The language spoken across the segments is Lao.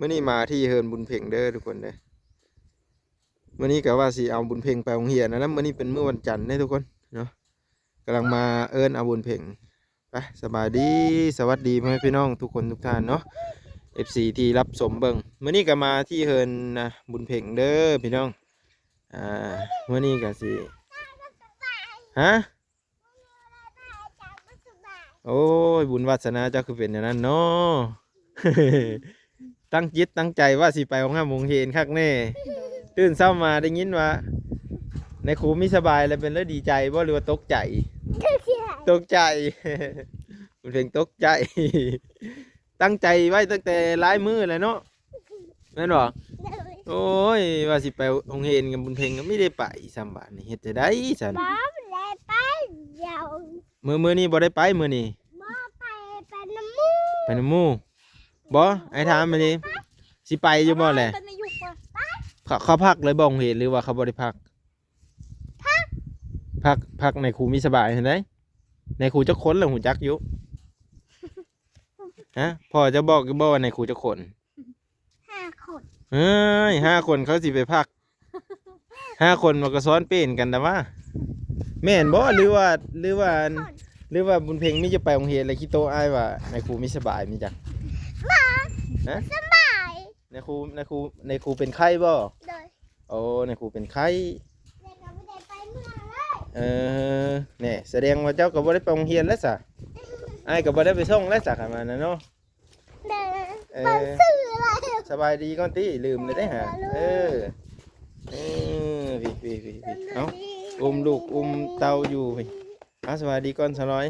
ມື້ນີ້ມາທີ່ເຮືອນບຸນເພັງເດີທຸກຄົນເດີ. ມື້ນີ້ກໍວ່າຊິເອົາບຸນເພັງໄປໂຮງຮຽນນະ ມື້ນີ້ເປັນມື້ວັນຈັນເດ້ທຸກຄົນເນາະ. ກຳລັງມາເອີ້ນເອົາບຸນເພັງ. ໄປ ສະບາຍດີ ສະຫວັດດີພໍ່ແມ່ພີ່ນ້ອງທຸກຄົນທຸກທ່ານເນາະ ເອັຟຊີ ທີ່ຮັບຊົມເບິ່ງ. ມື້ນີ້ກໍມາທີ່ເຮືອນນະບຸນເພັງເດີພີ່ນ້ອງ. ອ່າ ມື້ນີ້ກໍຊິ ຮະ? ໂອ້ຍ ບຸນວາສະໜາເຈົ້າຄືເປັນແນວນັ້ນເນາະ. ຕັ້ງຈິດຕັ້ງໃຈວ່າຊິໄປໂຮງຮ່ຳໂຮງຮຽນຄັກແນ່. ຕື່ນເຊົ້າມາໄດ້ຍິນວ່ານາຍຄູມີສະບາຍແລ້ວ ເປັນເລີຍດີໃຈບໍ່ ຫຼືວ່າຕົກໃຈ? ຕົກໃຈ. ຕົກໃຈ. ເພິ່ນຕົກໃຈ. ຕັ້ງໃຈໄວ້ຕັ້ງແຕ່ຫຼາຍມື້ແລ້ວເນາະ ແມ່ນບໍ່? ໂດຍ. ໂອ້ຍ ວ່າຊິໄປໂຮງຮຽນກັບບຸນເພັງກໍມີໄດ້ໄປຊ້ຳບາດນີ້ ເຮັດຈັ່ງໃດຊັ້ນ? ບໍ່ໄດ້ໄປດຽວ. ມື້ ມື້ນີ້ບໍ່ໄດ້ໄປ ມື້ນີ້? ບໍ່ໄປ ໄປນຳໝູ່. ໄປນຳໝູ່? ບໍ່ ອ້າຍຖາມແມ່ນີ້ ຊິໄປຢູ່ບໍ່ແຫຼະ? ເຂົາ ເຂົາພັກເລີຍບໍ່ໂຮງຮຽນ ຫຼືວ່າເຂົາບໍ່ໄດ້ພັກ? ພັກ ພັກ ນາຍຄູມີສະບາຍຫັ້ນໃດ໋. ນາຍຄູຈັກຄົນລະ ຮູ້ຈັກຢູ່? ຮະ ພໍ່ເຈົ້າບອກຢູ່ບໍ່ວ່ານາຍຄູຈັກຄົນ? ຫ້າຄົນ. ເອີຍ ຫ້າຄົນ ເຂົາຊິໄປພັກ ຫ້າຄົນ ມັນກໍຊ້ອນເປນກັນແຕ່ວ່າ ແມ່ນບໍ່? ຫຼືວ່າ ຫຼືວ່າ ຫຼືວ່າບຸນເພັງມີຈະໄປໂຮງຮຽນ ແລ້ວຂີ້ໂຕອ້າຍວ່ານາຍຄູມີສະບາຍ ມີຈັກ? ບໍ່. ຮະ? ສະບາຍ. ນາຍຄູ ນາຍຄູ ນາຍຄູເປັນໄຂ້ບໍ່? ໂດຍ. ໂອ້ ນາຍຄູເປັນໄຂ້ ແລ້ວກໍບໍ່ໄດ້ໄປເມືອງເລີຍ. ເອີ ແນ່ ສະແດງວ່າເຈົ້າກໍບໍ່ໄດ້ໄປໂຮງຮຽນແລ້ວຊະ ອ້າຍກໍບໍ່ໄດ້ໄປສົ່ງແລ້ວຊະ ຄັນວ່ານັ້ນເນາະ. ເອີ ສະບາຍດີກ່ອນຕິ ລືມແລ້ວເດ້ຫາ. ເອີ ເອີ ເອົ້າ ອຸ້ມລູກອຸ້ມເຕົ້າຢູ່. ອ່າ ສະບາຍດີກ່ອນສາວນ້ອຍ.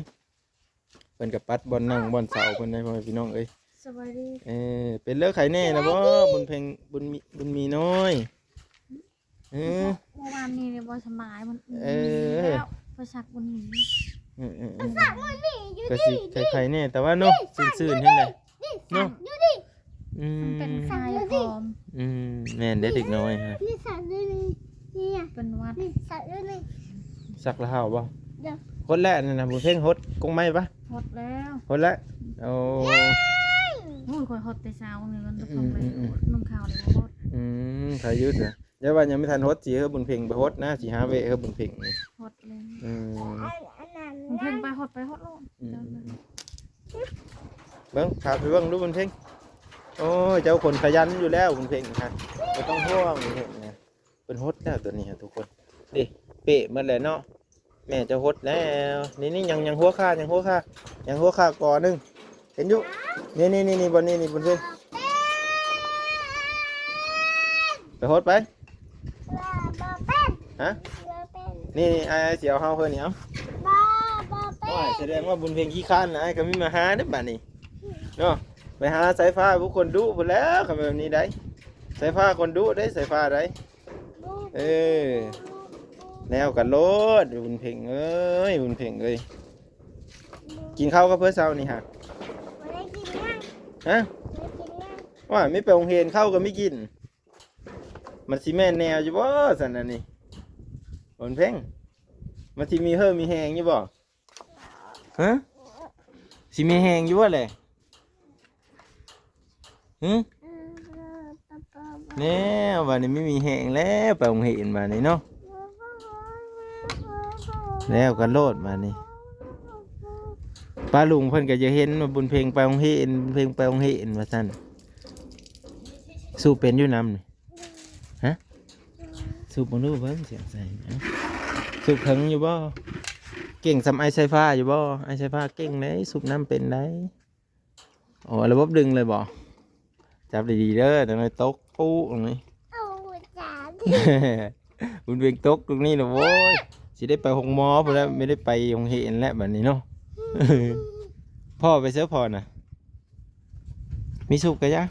ເພິ່ນກໍປັດບ່ອນນັ່ງບ່ອນເຊົາເພິ່ນໄດ້ ພໍ່ແມ່ພີ່ນ້ອງເອີຍ. ສະບາຍດີ. ເອີ ເປັນເລີໄຂ້ແນ່ລະບໍ່ ບຸນເພັງ ບຸນມີ ບຸນມີນ້ອຍ? ເອີ ເມື່ອວານນີ້ບໍ່ສະບາຍ ມັນ ເອີ ແລ້ວໄປສັກມັນນີ້ ເອີ ເອີ ເອີ ໄປສັກມັນນີ້ຢູ່ ກໍຊິ ນີ້ ໄຂ້ໆແນ່ ແຕ່ວ່າເນາະ ນີ້ ຊື່ນໆ ນີ້ ເຫັນແຫຼະ ນີ້ ເນາະ ສັກຢູ່ນີ້ ອືມ ມັນເປັນໄຂ້ ສັກຢູ່ນີ້ ພອມ ອືມ ແມ່ນເດ້ເດັກນ້ອຍຮະ ນີ້ສັກຢູ່ນີ້ ນີ້ ເປັນຫວັດ ນີ້ສັກຢູ່ນີ້ ສັກແລ້ວຫາວບໍ່? ໂດຍ ຫົດແລ້ວອັນນັ້ນນະ ບຸນເພັງ ຫົດກົງໄມ້ປະ? ຫົດແລ້ວ ຫົດແລ້ວ ໂອ້ ໂອ້ຍ ຂ້ອຍຫົດແຕ່ເຊົ້ານີ້ ມັນບໍ່ ອືມ ອືມ ອືມ ໜຶ່ງເຂົ້າແລ້ວບໍ່ຫົດ ອືມ ໃຜຢຸດນະ? ຢ່າວ່າຍັງບໍ່ທັນຫົດ ຊິໃຫ້ບຸນເພັງໄປຫົດນະ ຊິຫາແວະໃຫ້ບຸນເພັງນີ້ ຫົດເລີຍ ອືມ ບຸນເພັງໄປຫົດ ໄປຫົດໂລດ ອືມ ເບິ່ງ ພາໄປເບິ່ງດູບຸນເພັງ ໂອ້ຍ ເຈົ້າຄົນຂະຫຍັນຢູ່ແລ້ວບຸນເພັງນະ ບໍ່ຕ້ອງຫ່ວງບຸນເພັງນະ ເພິ່ນຫົດແລ້ວໂຕນີ້ທຸກຄົນ ເດ້ ເປະໝົດແລ້ວເນາະ. ແມ່ເຈົ້າຫົດແລ້ວ ນີ້ໆ ຍັງ ຍັງຫົວຄາ ຍັງຫົວຄາ ຍັງຫົວຄາກໍໜຶ່ງ ເຫັນຢູ່ ນີ້ໆໆ ບ່ອນນີ້ນີ້ ບຸນເພັງ ໄປຫົດໄປ ບໍ່ເປັນ ຮະ ບໍ່ເປັນ ນີ້ໆ ອ້າຍ ອ້າຍຊິເອົາເຮົາເພິ່ນນີ້ ເອົາ ບໍ່ ບໍ່ເປັນ ໂອ້ຍ ສະແດງວ່າບຸນເພັງຂີ້ຄ້ານນະ ອ້າຍກໍມີມາຫາເດ້ບາດນີ້ເນາະ ໄປຫາສາຍຟ້າຜູ້ຄົນດຸພຸ້ນແລ້ວ ຄັນແບບນີ້ໄດ໋ ສາຍຟ້າຄົນດຸເດ້ ສາຍຟ້າໄດ໋. ເອີ ແລ້ວກັນໂລດ ບຸນເພັງເອີຍ ບຸນເພັງເອີຍ ກິນເຂົ້າກັບເພິ່ນເຊົ້ານີ້ຫະ ບໍ່ໄດ້ກິນຫຍັງ ຮະ ບໍ່ໄດ້ກິນຫຍັງ ວ່າມີໄປໂຮງຮຽນເຂົ້າກໍມີກິນ ມັນຊິແມ່ນແນວຢູ່ບໍ່ຊັ້ນອັນນີ້ ບຸນເພັງ ມັນຊິມີເຮີ່ມີແຮງຢູ່ບໍ່? ຮະ ຊິມີແຮງຢູ່ບໍ່ແຫຼະ? ຫຶ ແນວບາດນີ້ມີ ມີແຮງແລ້ວ ໄປໂຮງຮຽນບາດນີ້ເນາະ ແລ້ວກັນໂລດບາດນີ້ ປ້າລຸງເພິ່ນກໍຢາກເຫັນວ່າບຸນເພັງໄປໂຮງຮຽນ ບຸນເພັງໄປໂຮງຮຽນວ່າຊັ້ນ ສູບເປັນຢູ່ນຳນີ້ ຮະ ສູບເບິ່ງດູ ເບິ່ງສຽງໃສ່ ເອົ້າ ສູບເຖິງຢູ່ບໍ່? ເກັ່ງສ່ຳອ້າຍສາຍຟ້າຢູ່ບໍ່? ອ້າຍສາຍຟ້າເກັ່ງເດ້ ສູບນ້ຳເປັນໄດ໋ ໂອ້ ລະບົບດຶງເລີຍບໍ່? ຈັບດີໆເດີ ຈັກໜ້ອຍຕົກປຸ້ງນີ້ ໂອ້ ຈັບ ບຸນເພັງຕົກຕົງນີ້ນະ ໂອ້ຍ ຊິໄດ້ໄປໂຮງໝໍພຸ້ນແລ້ວ ບໍ່ໄດ້ໄປໂຮງຮຽນແລ້ວບາດນີ້ເນາະ ພໍ່ໄປໃສພໍ່ນະ? ມີສູບກະຢາ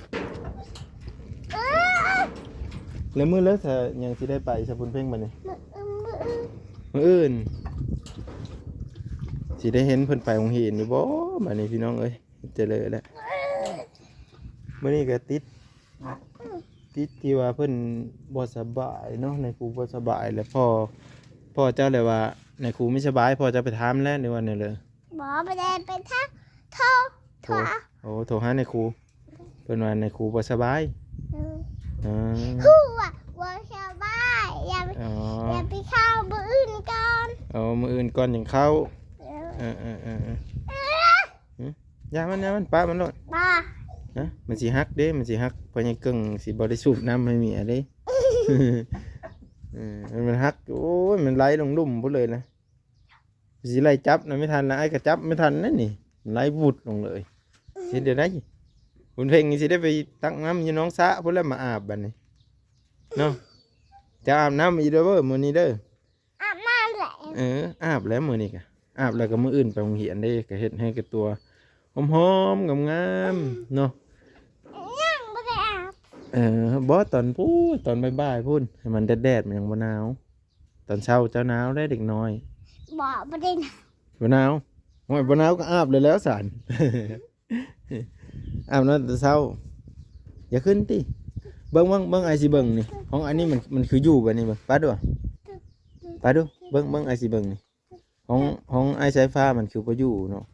ແລ້ວມື້ເລີກ ຍັງຊິໄດ້ໄປຊະບຸນເພັງບາດນີ້ ມື້ອື່ນ ມື້ອື່ນ ຊິໄດ້ເຫັນເພິ່ນໄປໂຮງຮຽນຢູ່ບໍ່ບາດນີ້ ພີ່ນ້ອງເອີຍ ຈະເລີແລ້ວ ມື້ນີ້ກະຕິດ ຕິດທີ່ວ່າເພິ່ນບໍ່ສະບາຍເນາະ ນາຍຄູບໍ່ສະບາຍ ແລ້ວພໍ່ ພໍ່ເຈົ້າແລ້ວວ່າ ນາຍຄູມີສະບາຍ ພໍ່ເຈົ້າໄປຖາມແລ້ວ ຫຼືວ່າແນວໃດ? ບໍ່ ບໍ່ໄດ້ໄປຖາມ ໂທ ໂທ ໂທຫາ ໂອ້ ໂທຫານາຍຄູ ເພິ່ນວ່ານາຍຄູບໍ່ສະບາຍ. ເອີ ເອີ ຄູວ່າບໍ່ສະບາຍ ຢ່າ ອໍ ຢ່າໄປເຂົ້າມື້ອື່ນກ່ອນ. ອໍ ມື້ອື່ນກ່ອນຈຶ່ງເຂົ້າ. ເອີ ເອີ ເອີ ເອີ ຫຶ ຢ່າມັນ ຢ່າມັນ ປະມັນໂລດ. ບໍ່ ຮະ ມັນຊິຫັກເດ້ ມັນຊິຫັກ. ພໍ່ໃຫຍ່ເກິ່ງຊິບໍ່ໄດ້ສູບນ້ຳໃຫ້ເມຍເດ້. ເອີ ມັນ ມັນຫັກ ໂອ້ຍ ມັນໄຫຼລົງລຸ່ມພຸ້ນເລີຍນະ. ຊິໄລ່ຈັບນະ ໄມ່ທັນລະ ອ້າຍກໍຈັບໄມ່ທັນນັ້ນນີ້ ໄລ່ວຸດລົງເລີຍ. ເຮັດແນວໃດ? ບຸນເພັງນີ້ຊິໄດ້ໄປຕັກນ້ຳຢູ່ໜອງສະພຸ້ນແຫຼະ ມາອາບບັດນີ້ເນາະ. ຈະອາບນ້ຳອີກເດີມື້ນີ້ເດີ. ອາບນ້ຳແຫຼະ. ເອີ ອາບແລ້ວມື້ນີ້ກະ ອາບແລ້ວກໍມື້ອື່ນໄປໂຮງຮຽນເດ້ ກໍເຮັດໃຫ້ແກ່ຕົວຫອມໆ ງາມໆ ເນາະ. ຍັງບໍ່ໄດ້ອາບ. ເອີ ບໍ່ ຕອນພຸ້ນ ຕອນບ່າຍໆ ພຸ້ນ ໃຫ້ມັນແດດໆ ມັນຍັງບໍ່ໜາວ. ຕອນເຊົ້າເຈົ້າໜາວເດ້ເດັກນ້ອຍ. ບໍ່ ບໍ່ໄດ້ໜາວ. ບໍ່ໜາວ? ໂອ້ຍ ບໍ່ໜາວກໍອາບເລີຍແລ້ວຊັ້ນ. ອາບນ້ຳແຕ່ເຊົ້າ. ຢ່າຂຶ້ນຕິ. ເບິ່ງ ເບິ່ງ ເບິ່ງ ອ້າຍຊິເບິ່ງນີ້ ຫ້ອງອັນນີ້ມັນ ມັນຄືຢູ່ບາດນີ້. ເບິ່ງ ປະດູ ປະດູ ເບິ່ງ ເບິ່ງ ອ້າຍຊິເບິ່ງນີ້ ຫ້ອງ ຫ້ອງອ້າຍສາຍຟ້າມັນຄືບໍ່ຢູ່ເນາະ.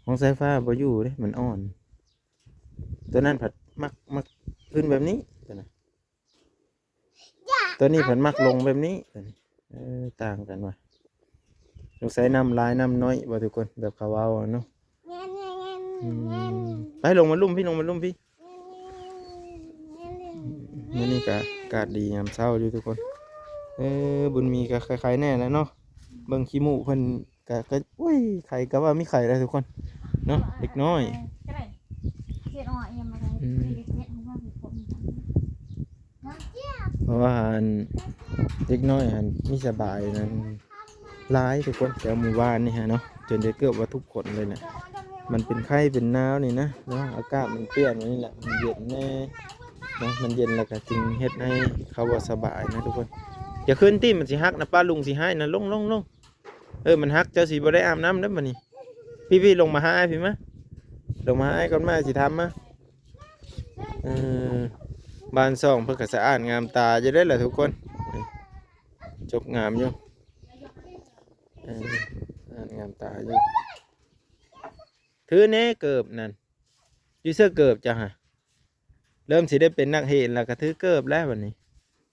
ຫ້ອງສາຍຟ້າບໍ່ຢູ່ເດ້ ມັນອ່ອນ. ຕົວນັ້ນພັດມັກ ມັກຂຶ້ນແບບນີ້ ຕົວນັ້ນ. ຕົວນີ້ເພິ່ນມັກລົງແບບນີ້. ເອີ ຕ່າງກັນວ່າ ສົງໄສນ້ຳຫຼາຍນ້ຳນ້ອຍບໍ່ທຸກຄົນ ແບບເຂົາເວົ້າເນາະ. ອືມ ໄປລົງມາລຸ່ມພີ້ ລົງມາລຸ່ມພີ້. ມື້ນີ້ກະອາກາດດີຍາມເຊົ້າຢູ່ທຸກຄົນ. ເອີ ບຸນມີກະໄຄໆ ແນ່ແຫຼະເນາະ ເບິ່ງຂີ້ມູກເພິ່ນ. ກະ ກະ ໂອ້ຍ ໄຂ້ກະວ່າມີໄຂ້ແຫຼະທຸກຄົນເນາະ ເດັກນ້ອຍ. ອືມ ເພາະວ່າອັນ ເດັກນ້ອຍຫັ້ນມີສະບາຍນັ້ນຫຼາຍທຸກຄົນ ແຖວໝູ່ບ້ານນີ້ຫັ້ນເນາະ ຈົນໄດ້ເກືອບວ່າທຸກຄົນເລີຍນະ. ມັນເປັນໄຂ້ເປັນໜາວນີ້ນະເນາະ ອາກາດມັນປ່ຽນນີ້ແຫຼະ ມັນເຢັນແນ່ເນາະ ມັນເຢັນແລ້ວກະຈຶ່ງເຮັດໃຫ້ເຂົາບໍ່ສະບາຍນະທຸກຄົນ. ຢ່າຂຶ້ນຕິ ມັນຊິຫັກນະ ປ້າລຸງຊິຮ້າຍນະ. ລົງ ລົງ ລົງ. ເອີ ມັນຫັກ ເຈົ້າຊິບໍ່ໄດ້ອາບນ້ຳເດີບັດນີ້. ພີ້ໆ ລົງມາຫາອ້າຍພີ້ມາ ລົງມາຫາອ້າຍກ່ອນ ມາ ຊິຖາມມາ. ເອີ ບ້ານຊ່ອງເພິ່ນກໍສະອາດງາມຕາຢູ່ເດ້ລະທຸກຄົນ ຈົບງາມຢູ່. ເອີ ສະອາດງາມຕາຢູ່. ຖືແນ່ເກີບນັ້ນ. ຢູ່ໃສເກີບເຈົ້າຫະ? ເລີ່ມຊິໄດ້ເປັນນັກຮຽນແລ້ວ ກໍຖືເກີບແລ້ວບັດນີ້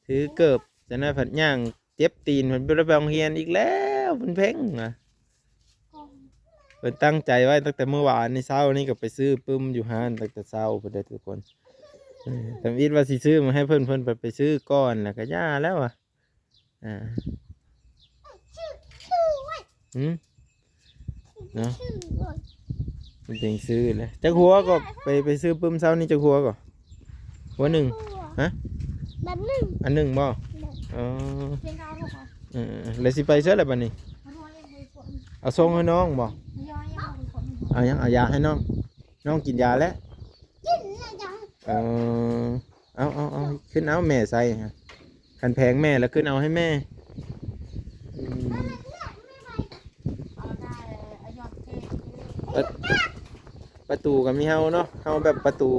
ຖືເກີບ. ຈັກໜ້ອຍພັດຍ່າງເຈັບຕີນ ພັດບໍ່ໄດ້ໄປໂຮງຮຽນອີກແລ້ວ ເພິ່ນເພັງນະ. ເພິ່ນຕັ້ງໃຈໄວ້ຕັ້ງແຕ່ມື້ວານນີ້ ເຊົ້ານີ້ກໍໄປຊື້ປຶ້ມຢູ່ຮ້ານຕັ້ງແຕ່ເຊົ້າພຸ້ນເດ້ທຸກຄົນ. ເອີ ທຳອິດວ່າຊິຊື້ມາໃຫ້ເພິ່ນ ເພິ່ນໄປ ໄປຊື້ກ່ອນ ແລ້ວກໍຢ່າແລ້ວວ່າ. ອ່າ ຫືມ ເນາະ ມັນເປັນຊື້ແຫຼະ. ຈັກຫົວກໍໄປ ໄປຊື້ປຶ້ມເຊົ້ານີ້ ຈັກຫົວກໍ? ຫົວໜຶ່ງ. ຮະ? ອັນໜຶ່ງບໍ? ເອີ ເອີ ແລ້ວຊິໄປໃສລະບັດນີ້? ເອົາສົ່ງໃຫ້ນ້ອງບໍ? ເອົາຫຍັງ? ເອົາຢາໃຫ້ນ້ອງ. ນ້ອງກິນຢາແລ້ວ? ກິນແລ້ວຈ້າ. ເອີ ເອົາ ເອົາ ເອົາ ຂຶ້ນເອົາແມ່ໃສ່. ຄັນແພງແມ່ລະຂຶ້ນເອົາໃຫ້ແມ່. ອືມ ປະ ປະຕູກໍມີເຮົາເນາະ ເຮົາແບບປະຕູ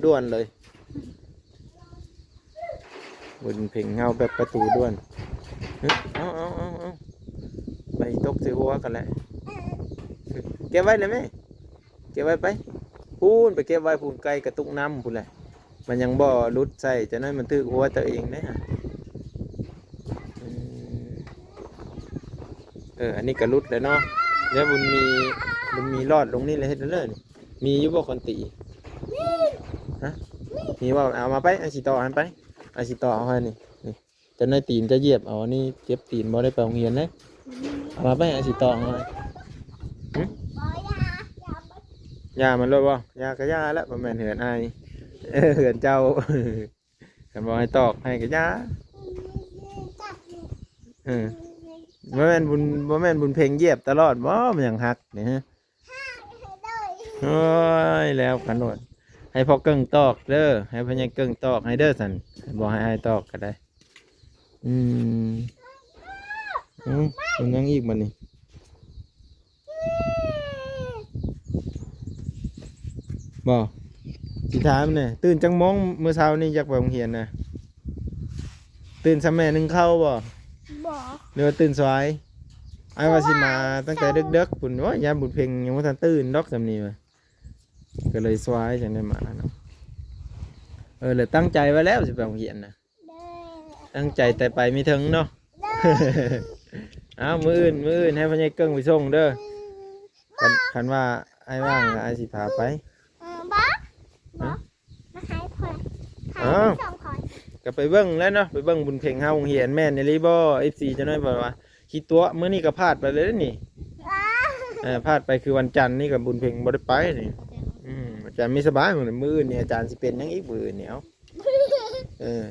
ດ່ວນເລີຍ. ບຸນເພັງເຮົາແບບປະຕູດ່ວນ. ເອົາ ເອົາ ເອົາ ເອົາ ໄປຕົກໃສ່ຫົວກັນແຫຼະ. ເກັບໄວ້ນະແມ່ ເກັບໄວ້ໄປ ພຸ້ນ ໄປເກັບໄວ້ພຸ້ນ ໃກ້ກະຕຸກນ້ຳພຸ້ນແຫຼະ. ມັນຍັງບໍ່ຫຼຸດໃສ່ ຈັກໜ້ອຍມັນຖືກຫົວເຈົ້າເອງເດ້. ເອີ ອັນນີ້ກະຫຼຸດແລ້ວເນາະ. ແລ້ວບຸນມີ ບຸນມີລອດລົງນີ້ແລ້ວເຮັດແນວໃດນີ້? ມີຢູ່ບໍ່ຄົນຕີ? ຮະ? ມີບໍ່? ເອົາມາໄປ ອ້າຍຊິຕໍ່ໃຫ້ໄປ ອ້າຍຊິຕໍ່ເອົາໃຫ້ນີ້. ນີ້ ຈັກໜ້ອຍຕີນຈະຢຽບເອົາ ອັນນີ້ເຈັບຕີນ ບໍ່ໄດ້ໄປໂຮງຮຽນເດ້. ເອົາມາໄປ ອ້າຍຊິຕໍ່ໃຫ້. ຫຶ? ຢ່າມັນໂລດບໍ? ຢ່າກະຢ່າແຫຼະ ບໍ່ແມ່ນເຮືອນອ້າຍ ເອີ ເຮືອນເຈົ້າ. ຄັນບໍ່ໃຫ້ຕອກໃຫ້ກະຢ່າ. ເອີ ບໍ່ແມ່ນບຸນ ບໍ່ແມ່ນບຸນເພັງຢຽບຕະຫຼອດບໍ? ມັນຫຍັງຫັກນີ້ຮະ? ໂອ້ຍ ແລ້ວກັນໂລດ. ໃຫ້ພໍ່ເກິ່ງຕອກເດີ ໃຫ້ພໍ່ໃຫຍ່ເກິ່ງຕອກໃຫ້ເດີຊັ້ນ ບໍ່ໃຫ້ອ້າຍຕອກກໍໄດ້. ອືມ ອືມ ມັນຫຍັງອີກບັດນີ້? ບໍ່ ຊິຖາມແດ່ ຕື່ນຈັກໂມງມື້ເຊົ້ານີ້ ຢາກໄປໂຮງຮຽນນະ? ຕື່ນຊ່ຳແມ່ໜຶ້ງເຂົ້າບໍ່? ບໍ່ ຫຼືວ່າຕື່ນສວາຍ? ອ້າຍວ່າຊິມາຕັ້ງແຕ່ເດິກໆ ພຸ້ນ. ໂອ້ຍ ຍາມບຸນເພັງຍັງບໍ່ທັນຕື່ນດອກ ຊ່ຳນີ້ວ່າ ກໍເລີຍສວາຍ ຈັ່ງໄດ້ມາເນາະ. ເອີ ແລ້ວຕັ້ງໃຈໄວ້ແລ້ວຊິໄປໂຮງຮຽນນະ. ໂດຍ ຕັ້ງໃຈແຕ່ໄປມີເຖິງເນາະ. ໂດຍ ເອົາ ມື້ອື່ນ ມື້ອື່ນໃຫ້ພໍ່ໃຫຍ່ເກິ່ງໄປສົ່ງເດີ. ອືມ ຄັນ ຄັນວ່າອ້າຍວ່າງ ເອີ ອ້າຍຊິພາໄປ. ເອີ ບໍ່ ບໍ່ ຮະ? ມາໃຫ້ຂ້ອຍ ພາ ອ້າວ ໄປສົ່ງຂ້ອຍ. ກໍໄປເບິ່ງແຫຼະເນາະ ໄປເບິ່ງບຸນເພັງເຮົາໂຮງຮຽນ ແມ່ນອີ່ຫຼີບໍ່? ເອັຟຊີ ຈັກໜ້ອຍບອກວ່າ ຂີ້ຕົວະ ມື້ນີ້ກໍພາດໄປເລີຍນີ້. ເອີ ພາດໄປຄືວັນຈັນນີ້ກໍບຸນເພັງບໍ່ໄດ້ໄປນີ້. ອືມ ອາຈານມີສະບາຍ ມື້ອື່ນນີ້ອາຈານຊິເປັນຫຍັງອີກ ມື້ອື່ນນີ້ ເອົ້າ. ເອີ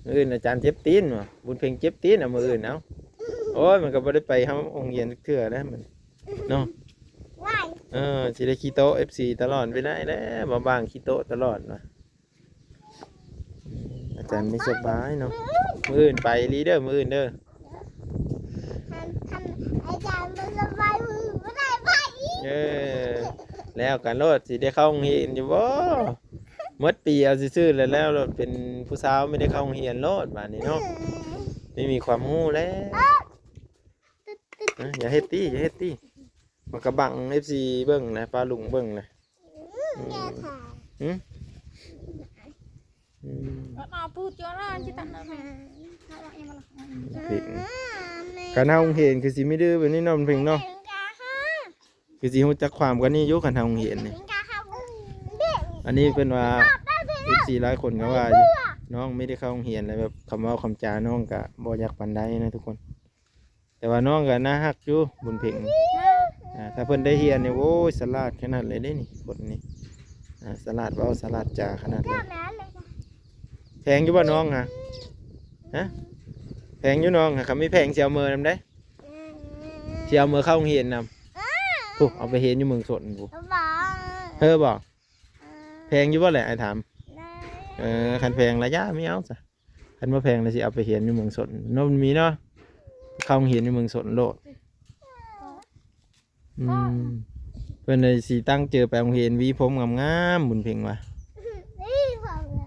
ມື້ອື່ນອາຈານເຈັບຕີນວ່າ ບຸນເພັງເຈັບຕີນ ເອົາ ມື້ອື່ນ ເອົາ. ໂອ້ຍ ມັນກໍບໍ່ໄດ້ໄປເຮົາໂຮງຮຽນຈັກເທື່ອນະ ມັນເນາະ. ເອີ ຊິໄດ້ຂີ້ໂຕະ ເອັຟຊີ ຕະຫຼອດເວລາແລ້ວ ບໍ່ວ່າງ ຂີ້ໂຕະຕະຫຼອດວ່າ. ອືມ ອາຈານມີສະບາຍເນາະ ມື້ອື່ນໄປອີ່ຫຼີເດີ ມື້ອື່ນເດີ. ຄັນ ຄັນອາຈານບໍ່ສະບາຍ ມື້ອື່ນບໍ່ໄດ້ໄປອີກ. ເອີ ແລ້ວກັນໂລດ ຊິໄດ້ເຂົ້າໂຮງຮຽນຢູ່ບໍ່? ໝົດປີເອົາຊື່ໆ ແລ້ວ ແລ້ວໂລດ ເປັນຜູ້ສາວ ໄມ່ໄດ້ເຂົ້າໂຮງຮຽນໂລດບາດນີ້ເນາະ. ເອີ ໄມ່ມີຄວາມຮູ້ແລ້ວ. ເອີ ເອີ ຢ່າເຮັດຕິ ຢ່າເຮັດຕິ ມັນກະບັງ ເອັຟຊີ ເບິ່ງນະ ປ້າລຸງເບິ່ງນະ. ອືມ ອືມ ອືມ ອືມ ຄັນເຮົາໂຮງຮຽນຄືຊິມີດື້ແບບນີ້ເນາະ ເພັງເນາະ. ຄືຊິຮູ້ຈັກຄວາມກວ່ານີ້ຢູ່ ຄັນເຮົາໂຮງຮຽນນີ້. ອັນນີ້ເພິ່ນວ່າ ເອັຟຊີ ຫຼາຍຄົນກໍວ່າຢູ່ ນ້ອງໄມ່ໄດ້ເຂົ້າໂຮງຮຽນ ແລ້ວແບບຄຳເວົ້າຄຳຈານ້ອງກະບໍ່ຢາກປານໃດນະທຸກຄົນ. ແຕ່ວ່ານ້ອງກໍໜ້າຮັກຢູ່ ບຸນເພັງ. ອ່າ ຖ້າເພິ່ນໄດ້ຮຽນນີ້ ໂອ້ຍ ສະຫຼາດຂະໜາດເລີຍເດ້ນີ້ ຄົນນີ້. ອ່າ ສະຫຼາດເວົ້າ ສະຫຼາດຈາຂະໜາດເລີຍ. ແພງຢູ່ບໍ່ນ້ອງຫະ? ຫະ? ແພງຢູ່ນ້ອງຫະ? ຄັນມີແພງຊິເອົາເມີນຳເດ້. ຊິເອົາເມີເຂົ້າໂຮງຮຽນນຳ. ພຸ້ນ ເອົາໄປຮຽນຢູ່ເມືອງຊົນພຸ້ນ. ເຮີບໍ່? ແພງຢູ່ບໍ່ແຫຼະ ອ້າຍຖາມ? ເອີ ຄັນແພງລະຢ່າ ມີເອົາຊະ. ຄັນບໍ່ແພງລະຊິເອົາໄປຮຽນຢູ່ເມືອງຊົນເນາະ ມັນມີເນາະ ເຂົ້າໂຮງຮຽນຢູ່ເມືອງຊົນໂລດ. ອືມ ເພິ່ນລະຊິຕັ້ງເຈີໄປໂຮງຮຽນ ຫວີຜົມງາມໆ ບຸນເພັງວ່າ.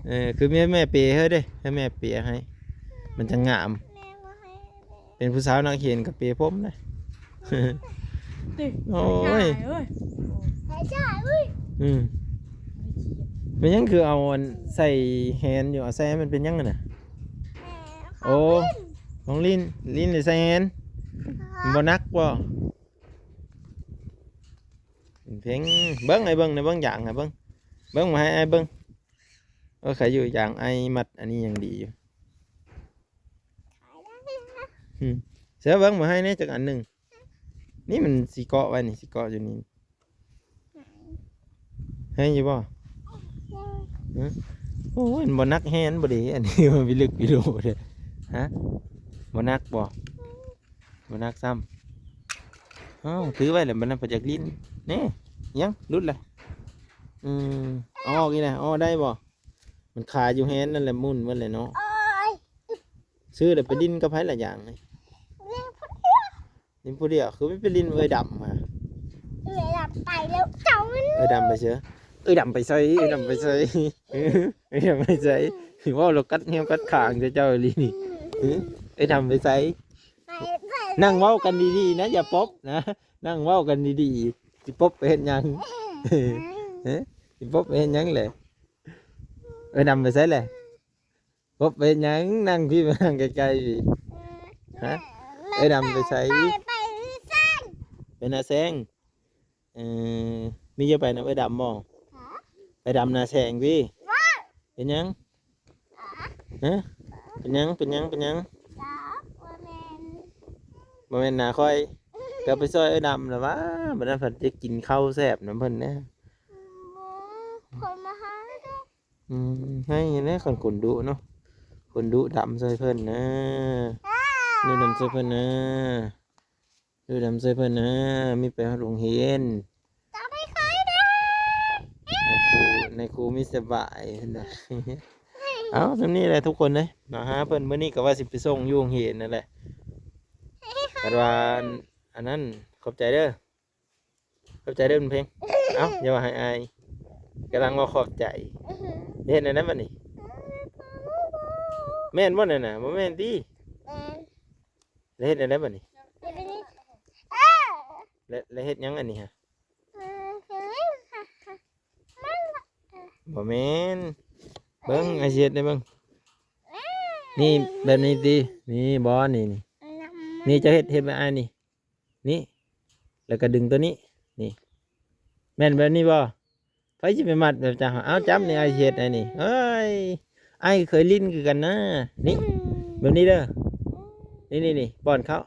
ເອີ ຄືແມ່ ແມ່ເປເຮີເດ້ ໃຫ້ແມ່ເປໃຫ້ ມັນຈະງາມ. ເປັນຜູ້ສາວນັກຮຽນກໍເປຜົມນະ. ໂອ້ຍ ອືມ ແມ່ນຫຍັງຄືເອົາອັນໃສ່ແຮນຢູ່ ເອົາໃສ່ໃຫ້ມັນເປັນຫຍັງຫັ້ນນະ? ໂອ້ ຂອງຫຼິ້ນ ຫຼິ້ນໃສ່ແຮນ ມັນບໍ່ໜັກບໍ່? ເພັງ ເບິ່ງ ໃຫ້ເບິ່ງ ໃຫ້ເບິ່ງຢາງ ໃຫ້ເບິ່ງ ເບິ່ງ ມາໃຫ້ອ້າຍເບິ່ງ. ເອີ ໃຄຢູ່ຢາງ ອ້າຍມັດອັນນີ້ຍັງດີຢູ່. ອືມ ເສືອເບິ່ງ ມາໃຫ້ແດ່ຈັກອັນໜຶ່ງ. ນີ້ມັນຊິເກາະໄວ້ນີ້ ຊິເກາະຢູ່ນີ້ ໃຫ້ຢູ່ບໍ່? ຮະ? ໂອ້ຍ ມັນບໍ່ໜັກແຮງບໍ່ເດ ອັນນີ້ມັນພິລຶກພິໂລເດ. ຮະ? ບໍ່ໜັກບໍ່? ບໍ່ໜັກຊ້ຳ. ອ້າວ ຖືໄວ້ແລ້ວ ບັດນັ້ນເພິ່ນຢາກຫຼິ້ນແນ່. ຫຍັງ? ຫຼຸດລະ. ອືມ ເອົາອອກອີກນະ ເອົາອອກໄດ້ບໍ່? ມັນຄາຢູ່ແຮນນັ້ນແຫຼະ ໝຸ່ນໝົດແຫຼະເນາະ. ໂອ້ຍ ຊື້ແລ້ວໄປຫຼິ້ນກັບໃຜລະຢ່າງນີ້? ຫຼິ້ນຜູ້ດຽວ. ຫຼິ້ນຜູ້ດຽວ? ຄືໄປຫຼິ້ນເອື້ອຍດຳຫາ? ເອື້ອຍດຳໄປແລ້ວ ເຈົ້າມັນ ເອື້ອຍດຳໄປໃສ? ເອື້ອຍດຳໄປໃສ? ເອື້ອຍດຳໄປໃສ? ເອື້ອຍດຳໄປໃສ? ເວົ້າແລ້ວກັດແຮວກັດຄາງເຈົ້າອີ່ຫຼີນີ້. ອືມ ເອື້ອຍດຳໄປໃສ? ໄປ ໄປ ນັ່ງເວົ້າກັນດີໆນະ ຢ່າປົບນະ ນັ່ງເວົ້າກັນດີໆ ຊິປົບໄປເຮັດຫຍັງ? ເອີ ຮະ? ຊິປົບໄປເຮັດຫຍັງແຫຼະ? ເອື້ອຍດຳໄປໃສແຫຼະ? ປົບໄປເຮັດຫຍັງ? ນັ່ງພີ້ ມານັ່ງໃກ້ໆພີ້. ຮະ? ເອື້ອຍດຳໄປໃສ? ໄປ ໄປ ໄປນາແຊງ. ເອີ ມີຈະໄປນຳເອື້ອຍດຳບໍ່? ຮະ? ໄປດຳນາແຊງພີ້. ເປັນຫຍັງ? ຮະ? ເປັນຫຍັງ? ເປັນຫຍັງ? ເປັນຫຍັງ? ບໍ່ແມ່ນ ບໍ່ແມ່ນນາຂ້ອຍ. ກໍໄປຊ່ອຍເອື້ອຍດຳລະຫວາ ບັດນັ້ນເພິ່ນຈະກິນເຂົ້າແຊບນຳເພິ່ນແດ່. ອືມ ເພິ່ນມາຫາເດ້. ອືມ ໃຫ້ແຫຼະ ຄັນຄົນດຸເນາະ ຄົນດຸດຳໃສ່ເພິ່ນນະ. ດຸດຳໃສ່ເພິ່ນນະ ດຸດຳໃສ່ເພິ່ນນະ. ມີໄປຮອດໂຮງຮຽນ ຈະໄປຂາຍເດ້. ນາຍຄູ ນາຍຄູມີສະບາຍເພິ່ນນະ. ເອົາ ສ່ຳນີ້ແຫຼະທຸກຄົນເອີຍ ມາຫາເພິ່ນ. ມື້ນີ້ກໍວ່າຊິໄປສົ່ງຢູ່ໂຮງຮຽນນັ້ນແຫຼະ. ແຕ່ວ່າ ອັນນັ້ນ ຂອບໃຈເດີ. ຂອບໃຈເດີ ເພັງ. ເອົ້າ ຢ່າວ່າໃຫ້ອາຍ ກຳລັງເວົ້າຂອບໃຈ. ເຮັດແນວໃດບັດນີ້? ແມ່ນບໍ່ນັ້ນນະ? ບໍ່ແມ່ນຕິ? ແມ່ນ. ແລ້ວເຮັດແນວໃດບັດນີ້? ເຮັດແບບນີ້. ເອີ ແລ້ວ ແລ້ວເຮັດຫຍັງອັນນີ້ຫະ? ເອີ ຄື ມັນ ບໍ່ແມ່ນ. ເບິ່ງ ອ້າຍຊິເຮັດໃຫ້ເບິ່ງ. ນີ້ ແບບນີ້ຕິ ນີ້ບໍ່ ນີ້ ນີ້ ນີ້ເຈົ້າເຮັດ ເຮັດແບບອ້າຍນີ້ ນີ້ ແລ້ວກໍດຶງຕົວນີ້ ນີ້ ແມ່ນແບບນີ້ບໍ່? ໃຜຊິໄປມັດແບບເຈົ້າ? ເອົາ ຈັບນີ້ ອ້າຍຊິເຮັດໃຫ້ນີ້. ເອີຍ ອ້າຍກໍເຄີຍຫຼິ້ນຄືກັນນະ. ນີ້ ແບບນີ້ເດີ ນີ້ໆໆ ປ້ອນເຂົ້າ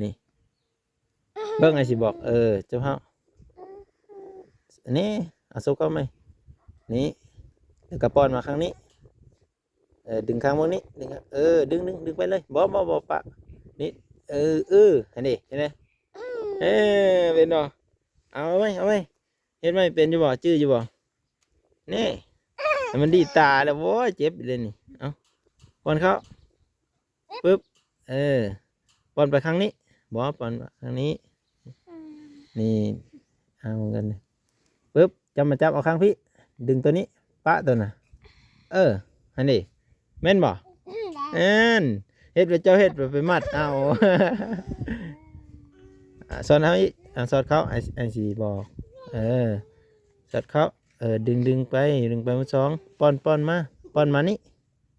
ນີ້ ເບິ່ງ ອ້າຍຊິບອກ ເອີ ເຈົ້າເຮົາ ນີ້ ເອົາສົບເຂົ້າໃໝ່ ນີ້ ແລ້ວກໍປ້ອນມາຂ້າງນີ້ ເອີ ດຶງຂ້າງເບິ່ງນີ້ ດຶງ ເອີ ດຶງ ດຶງ ດຶງໄປເລີຍ ບໍ່ ບໍ່ ບໍ່ປະ ນີ້ ເອີ ເອີ ຫັ້ນເດ ເຫັນໄດ ເອີ ເປັນບໍ່? ເອົາໃໝ່ ເອົາໃໝ່ ເຮັດໃໝ່ ເປັນຢູ່ບໍ່? ຈື່ຢູ່ບໍ່? ນີ້ ໃຫ້ມັນດີດຕາແລ້ວ ໂອ້ຍ ເຈັບເດ້ນີ້ ເອົາ ປ້ອນເຂົ້າ ປຶບ ເອີ ປ້ອນໄປຂ້າງນີ້ ບໍ່ ປ້ອນຂ້າງນີ້ ນີ້ ເອົາກັນ ປຶບ ຈັບ ມາຈັບເອົາຂ້າງພີ້ ດຶງຕົວນີ້ ປະຕົວນະ ເອີ ຫັ້ນເດ ແມ່ນບໍ່? ແມ່ນ ເຮັດແບບເຈົ້າເຮັດ ແບບໄປມັດເອົາ ອາ ສອນເຮົາອີກ ອາ ສອດເຂົ້າ ອ້າຍ ອ້າຍຊິບອກ ເອີ ສອດເຂົ້າ ເອີ ດຶງ ດຶງໄປ ດຶງໄປໝົດສອງ ປ້ອນ ປ້ອນມາ ປ້ອນມານີ້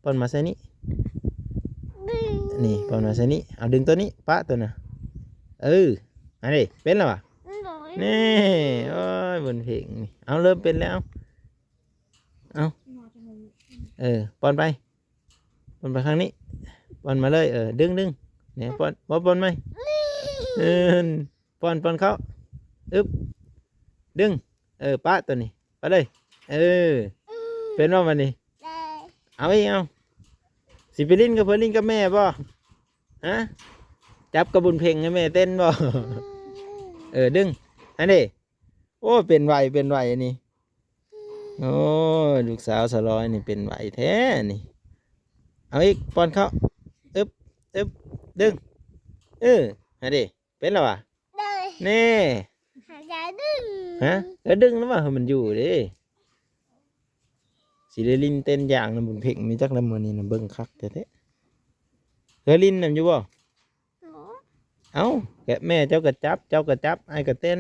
ປ້ອນມາໃສ່ນີ້ ນີ້ ປ້ອນມາໃສ່ນີ້ ເອົາດຶງຕົວນີ້ ປະຕົວນະ ເອີ ອັນນີ້ເປັນແລ້ວຫວາ? ນີ້ ໂອ້ຍ ບຸນເພັງນີ້ ເອົາ ເລີ່ມເປັນແລ້ວ ເອົາ ເອີ ປ້ອນໄປ ປ້ອນໄປຂ້າງນີ້ ປ້ອນມາເລີຍ ເອີ ດຶງ ດຶງ ນີ້ ປ້ອນ ບໍ່ ປ້ອນໃໝ່ ເອີ ປ້ອນ ປ້ອນເຂົ້າ ອຶບ ດຶງ ເອີ ປະຕົວນີ້ ໄປເລີຍ ເອີ ເປັນບໍ່ບັດນີ້? ເອົາອີກ ເອົາ ຊິໄປຫຼິ້ນກັບໃຜ? ຫຼິ້ນກັບແມ່ບໍ່? ຮະ ຈັບກັບບຸນເພັງໃຫ້ແມ່ເຕັ້ນບໍ່? ເອີ ດຶງ ຫັ້ນເດ ໂອ້ ເປັນໄວ ເປັນໄວອັນນີ້ ໂອ້ຍ ລູກສາວສາວລອຍນີ້ເປັນໄວແທ້ນີ້ ເອົາອີກ ປ້ອນເຂົ້າ ອຶບ ອຶບ ດຶງ ເອີ ຫັ້ນເດ ເປັນແລ້ວຫວາ? ໂດຍ ແນ່ ຫາຍໃຈດຶງ ຮະ ເອີ ດຶງແລ້ວວ່າໃຫ້ມັນຢູ່ເດ້ ຊິໄດ້ຫຼິ້ນເຕັ້ນຢາງນຳບຸນເພັງນີ້ຈັກແລ້ວ ມື້ນີ້ນະ ເບິ່ງຄັກແທ້ໆ ເອີ ຫຼິ້ນນຳຢູ່ບໍ່? ໂອ້ ເອົ້າ ແກະ ແມ່ເຈົ້າກໍຈັບ ເຈົ້າກໍຈັບ ອ້າຍກໍເຕັ້ນ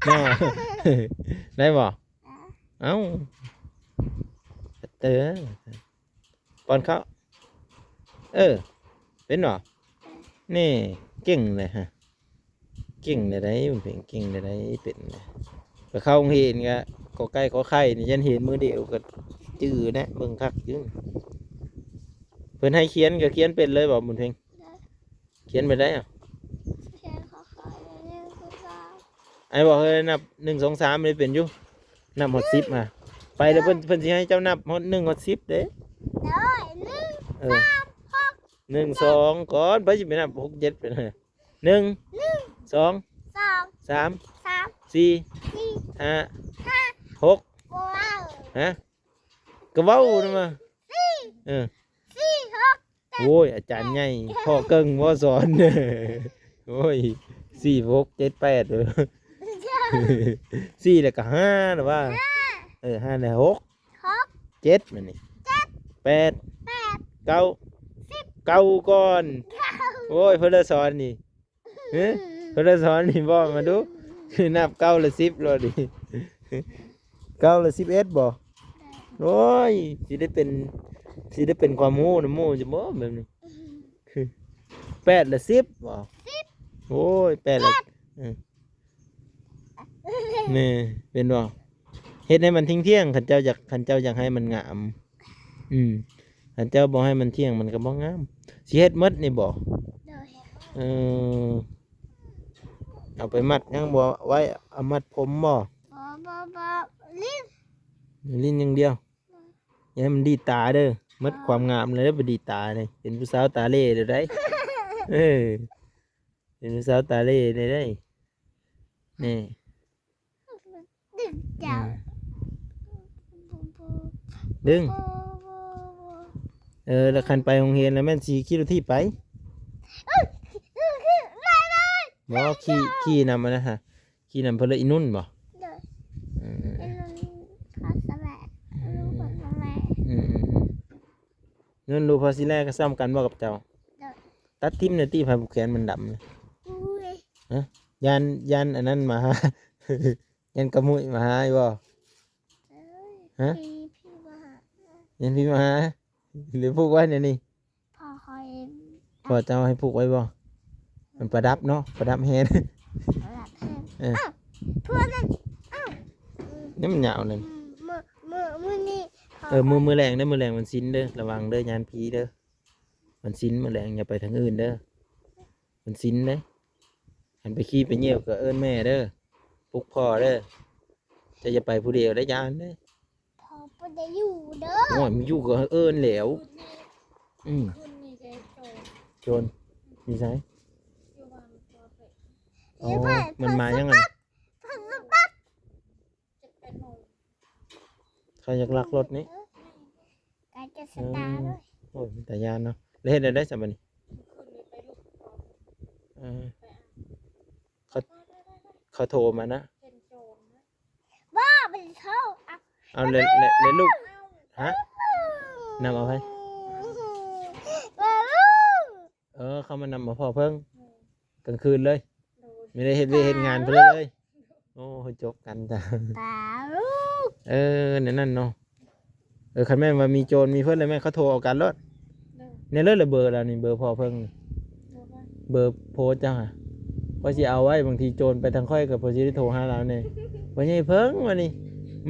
ເນາະ ໄດ້ບໍ່? ເອົ້າ ເອີ ປ້ອນເຂົ້າ ເອີ ເປັນບໍ່? ນີ້ ເກັ່ງເລີຍຮະ ເກັ່ງແນວໃດ ເກັ່ງແນວໃດ ເປັນແນວໃດ ໄປເຂົ້າໂຮງຮຽນກະ ກ ໄກ່ ຂ ໄຂ່ ນີ້ ຍັນຮຽນມື້ດຽວກະຈື່ແນະ ເບິ່ງຄັກຢູ່ ເພິ່ນໃຫ້ຂຽນກະຂຽນເປັນເລີຍບໍ່ ບຸນເພັງ? ຂຽນໄປໄດ້ ຂຽນ ຂໍ ຂໍ ໜຶ່ງ ສອງ ສາມ ອ້າຍບອກເຮີຍ ນັບ ໜຶ່ງ ສອງ ສາມ ນີ້ເປັນຢູ່ ນັບຮອດສິບຫັ້ນ ໄປແລ້ວເພິ່ນ ເພິ່ນຊິໃຫ້ເຈົ້ານັບຮອດ ໜຶ່ງ ຮອດ ສິບເດ້ ໂດຍ ໜຶ່ງ ເອີ ສາມ ຫົກ ໜຶ່ງ ສອງ ກ່ອນ ໃຜຊິໄປນັບ ຫົກ ເຈັດ ເປັນ ໜຶ່ງ ໜຶ່ງ ສອງ ສອງ ສາມ ສາມ ສີ່ ສີ່ ຫ້າ ຫ້າ ຫົກ ບໍ່ເວົ້າ ຮະ ກໍເວົ້ານຳມາ ສີ່ ເອີ ສີ່ ຫົກ ໂອ້ຍ ອາຈານໃຫຍ່ ພໍ່ເກິ່ງບໍ່ສອນ ໂອ້ຍ ສີ່ ຫົກ ເຈັດ ແປດ ເອີ ສີ່ ແລ້ວກໍ ຫ້າ ແລ້ວວ່າ ຫ້າ ເອີ ຫ້າ ແລ້ວ ຫົກ ຫົກ ເຈັດ ມັນນີ້ ເຈັດ ແປດ ແປດ ເກົ້າ ສິບ ເກົ້າ ກ່ອນ ເກົ້າ ໂອ້ຍ ເພິ່ນລະສອນນີ້ ຮະ ເພິ່ນລະສອນນີ້ ບອກມາດູ ນັບ ເກົ້າ ລະ ສິບ ໂລດນີ້ ເກົ້າ ລະ ສິບເອັດ ບໍ່? ໂອ້ຍ ຊິໄດ້ເປັນ ຊິໄດ້ເປັນຄວາມຮູ້ນຳໝູ່ຢູ່ບໍ່ແບບນີ້ ແປດ ລະ ສິບ ບໍ່? ສິບ ໂອ້ຍ ແປດ ລະ ເຈັດ ເອີ ແມ່ນ ເປັນບໍ່? ເຮັດໃຫ້ມັນທ່ຽງໆ ຄັນເຈົ້າຢາກ ຄັນເຈົ້າຢາກໃຫ້ມັນງາມ ອືມ ຄັນເຈົ້າບໍ່ໃຫ້ມັນທ່ຽງ ມັນກໍບໍ່ງາມ ຊິເຮັດໝົດນີ້ບໍ່? ໂດຍ ເອີ ເອົາໄປມັດຫຍັງບໍ່? ໄວ້ເອົາມັດຜົມບໍ່? ບໍ່ ບໍ່ ບໍ່ ຫຼິ້ນ ຫຼິ້ນຢ່າງດຽວ ຢ່າໃຫ້ມັນດີດຕາເດີ ໝົດຄວາມງາມແລ້ວເດີ ໄປດີດຕາເດີ ເປັນຜູ້ສາວຕາເລ່ເດີໄດ ເອີ ເປັນຜູ້ສາວຕາເລ່ເດີໄດ ນີ້ ດຶງເຈົ້າ ອືມ ດຶງ ເອີ ແລ້ວຄັນໄປໂຮງຮຽນແລ້ວແມ່ນຊິຂີ່ລົດຖີບໄປ ບໍ່ ຂີ່ ຂີ່ນຳອັນນັ້ນຫະ ຂີ່ນຳເພິ່ນ ອີນຸ່ນບໍ່? ໂດຍ ອືມ ອີນຸ່ນ ພໍ່ສະແລະ ອືມ ລູກພໍ່ສະແລະ ອືມ ອືມ ອືມ ນຸ່ນ ລູກພໍ່ສະແລະ ກໍສ່ຳກັນບໍ່ກັບເຈົ້າ? ໂດຍ ຕັດຖິ້ມແດ່ຕິ ຜ້າຜູກແຂນມັນດຳນະ ອຸ້ຍ ຮະ ຢ້ານ ຢ້ານອັນນັ້ນມາຫາ ຢ້ານກະມຸ້ຍມາຫາຢູ່ບໍ່? ເອີ ຮະ? ພີ່ ພີ່ມາຫາ ຍັງພີ່ມາຫາ ຫຼືຜູກໄວ້ແນວນີ້? ພໍ່ຂ້ອຍ ພໍ່ເຈົ້າໃຫ້ຜູກໄວ້ບໍ່? ມັນປະດັບເນາະ ປະດັບແຮງ ປະດັບແຮງ ເອີ ອ້າວ ພວກນັ້ນ ອ້າວ ນີ້ມັນຍາວນັ້ນ ອືມ ມື້ ມື້ ມື້ນີ້ ເອີ ມື້ ມື້ແລງເດີ ມື້ແລງວັນສິນເດີ ລະວັງເດີ ຢ້ານຜີເດີ ວັນສິນມື້ແລງຢ່າໄປທາງອື່ນເດີ ວັນສິນເດ້ ຄັນໄປຂີ້ໄປຍ່ຽວກໍເອີ້ນແມ່ເດີ ປຸກພໍ່ເດີ ເຈົ້າຢ່າໄປຜູ້ດຽວເດີ ຢ້ານເດ້. ພໍ່ບໍ່ໄດ້ຢູ່ເດີ ໂອ້ຍ ມັນຢູ່ກໍເອີ້ນແລ້ວ ອືມ ຄືນນີ້ແກໂຈນ ໂຈນ ຢູ່ໃສ? ຢູ່ບ້ານພໍ່ເປະ ອໍ ມັນມາຫຍັງຫັ້ນ? ເຈັດແປດໂມງ ເຂົາຢາກລັກລົດນີ້ ກາຈະສະຕາເລີຍ ໂອ້ຍ ເປັນຕາຢ້ານເນາະ ແລ້ວເຮັດແນວໃດຊະບັດນີ້? ຄືນນີ້ໄປລຸກ ເອີ ເຂົາ ເຂົາໂທມານະ ເຫັນໂຈນນະ ບໍ່ ບໍ່ໄດ້ໂທ ເອົາ ແລ້ວ ແລ້ວລູກ ຮະ? ນຳເອົາໃຜ? ເອີ ເຂົາມານຳເອົາພໍ່ເພິ່ງ ອືມ ກາງຄືນເລີຍ ໂດຍ ໄມ່ນໄດ້ເຮັດວຽກເຮັດງານເພິ່ນເລີຍ ໂອ້ ຈົບກັນຈ້ະ ຕາລູກ ເອີ ແນວນັ້ນເນາະ ເອີ ຄັນແມ່ນວ່າມີໂຈນມີເພິ່ນແລ້ວ ແມ່ນເຂົາໂທເອົາກັນໂລດ ໂດຍ ແນວເລີດລະເບີລາວນີ້ ເບີພໍ່ເພິ່ງ ບໍ່ໄດ້ ເບີໂພສເຈົ້າຫາ ຂ້ອຍຊິເອົາໄວ້ ບາງທີໂຈນໄປທາງຂ້ອຍກໍພໍຊິໄດ້ໂທຫາລາວແດ່ ພໍ່ໃຫຍ່ເພິ່ງວ່ານີ້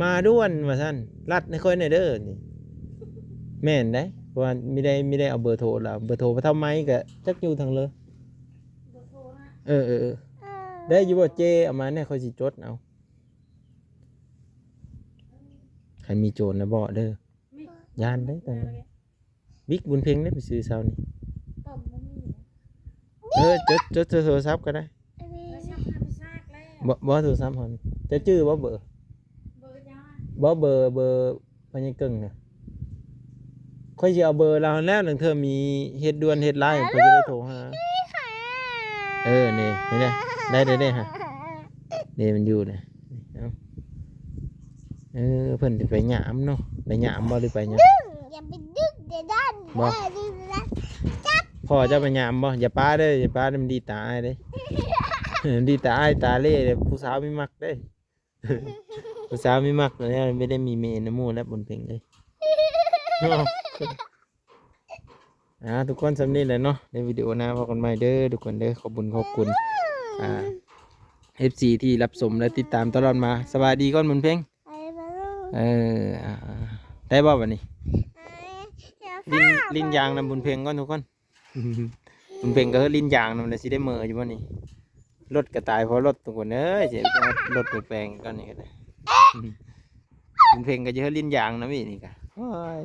ມາດ່ວນວ່າຊັ້ນ ລັດໃຫ້ຂ້ອຍແດ່ເດີນີ້ ແມ່ນໄດ໋ ເພາະວ່າມີໄດ້ ມີໄດ້ເອົາເບີໂທລາວ ເບີໂທພໍ່ເຖົ້າໄມ້ກໍຈັກຢູ່ທາງເລີ ເບີໂທນະ ເອີ ເອີ ເອີ ເອີ ໄດ້ຢູ່ບໍ່ເຈ້? ເອົາມາແດ່ ຂ້ອຍຊິຈົດເອົາ ຄັນມີໂຈນນະບອກເດີ ມີ ຢ້ານເດ້ຕອນນີ້ ບິກບຸນເພັງເດ້ໄປຊື້ເຊົ້ານີ້ ເອີ ຈົດ ຈົດໃສ່ໂທລະສັບກໍໄດ້ ບໍ່ ບໍ່ໂທລະສັບເຮົານີ້ ເຈົ້າຈື່ບໍ່ເບີ? ເບີເຈົ້າ ບໍ່ ເບີ ເບີພໍ່ໃຫຍ່ເກິ່ງນະ ຂ້ອຍຊິເອົາເບີລາວຫັ້ນແຫຼະ ລາງເທື່ອມີເຮັດດ່ວນເຮັດຫຼາຍ ຂ້ອຍຈະໄດ້ໂທຫາ ເອີ ນີ້ ນີ້ເດ້ ໄດ້ ໄດ້ ໄດ້ ຮະ ນີ້ມັນຢູ່ນະ ເອົາ ເອີ ເພິ່ນຊິໄປຍາມເນາະ ໄປຍາມບໍ່ ຫຼືໄປຫຍັງ? ດຶງ ຢ່າໄປດຶງເດດານ ບໍ່ ເອີ ດຶງເດດານ ຈັບ ພໍ່ເຈົ້າໄປຍາມບໍ່? ຢ່າປະເດີ ຢ່າປະເດີ ມັນດີດຕາອ້າຍເດ້ ດີດຕາອ້າຍຕາເລ່ເດ້ ຜູ້ສາວມີມັກເດ້ ຜູ້ສາວມີມັກແລ້ວ ໄມ່ໄດ້ມີເມນຳໝູ່ແລ້ວບຸນເພັງເອີຍ ເນາະ. ອ່າ ທຸກຄົນ ສ່ຳນີ້ແຫຼະເນາະ ໃນວິດີໂອໜ້າພໍ້ກັນໃໝ່ເດີທຸກຄົນເດີ ຂອບບຸນຂອບຄຸນ ອ່າ ເອັຟຊີ ທີ່ຮັບຊົມ ແລະ ຕິດຕາມຕະຫຼອດມາ ສະບາຍດີກ່ອນບຸນເພັງ ເອີ ອ່າ ໄດ້ບໍ່ບັດນີ້ ຫຼິ້ນ ຫຼິ້ນຢາງນຳບຸນເພັງກ່ອນທຸກຄົນ ບຸນເພັງກໍເຮີດຫຼິ້ນຢາງນຳ ແລ້ວຊິໄດ້ເມີຢູ່ບໍ່ນີ້ ລົດກໍຕາຍເພາະລົດທຸກຄົນເອີຍ ຊິເອົາລົດໄປແປງກ່ອນນີ້ກໍໄດ້ ບຸນເພັງກໍຈະເຮີດຫຼິ້ນຢາງນຳອີກນີ້ກໍ ໂອ້ຍ.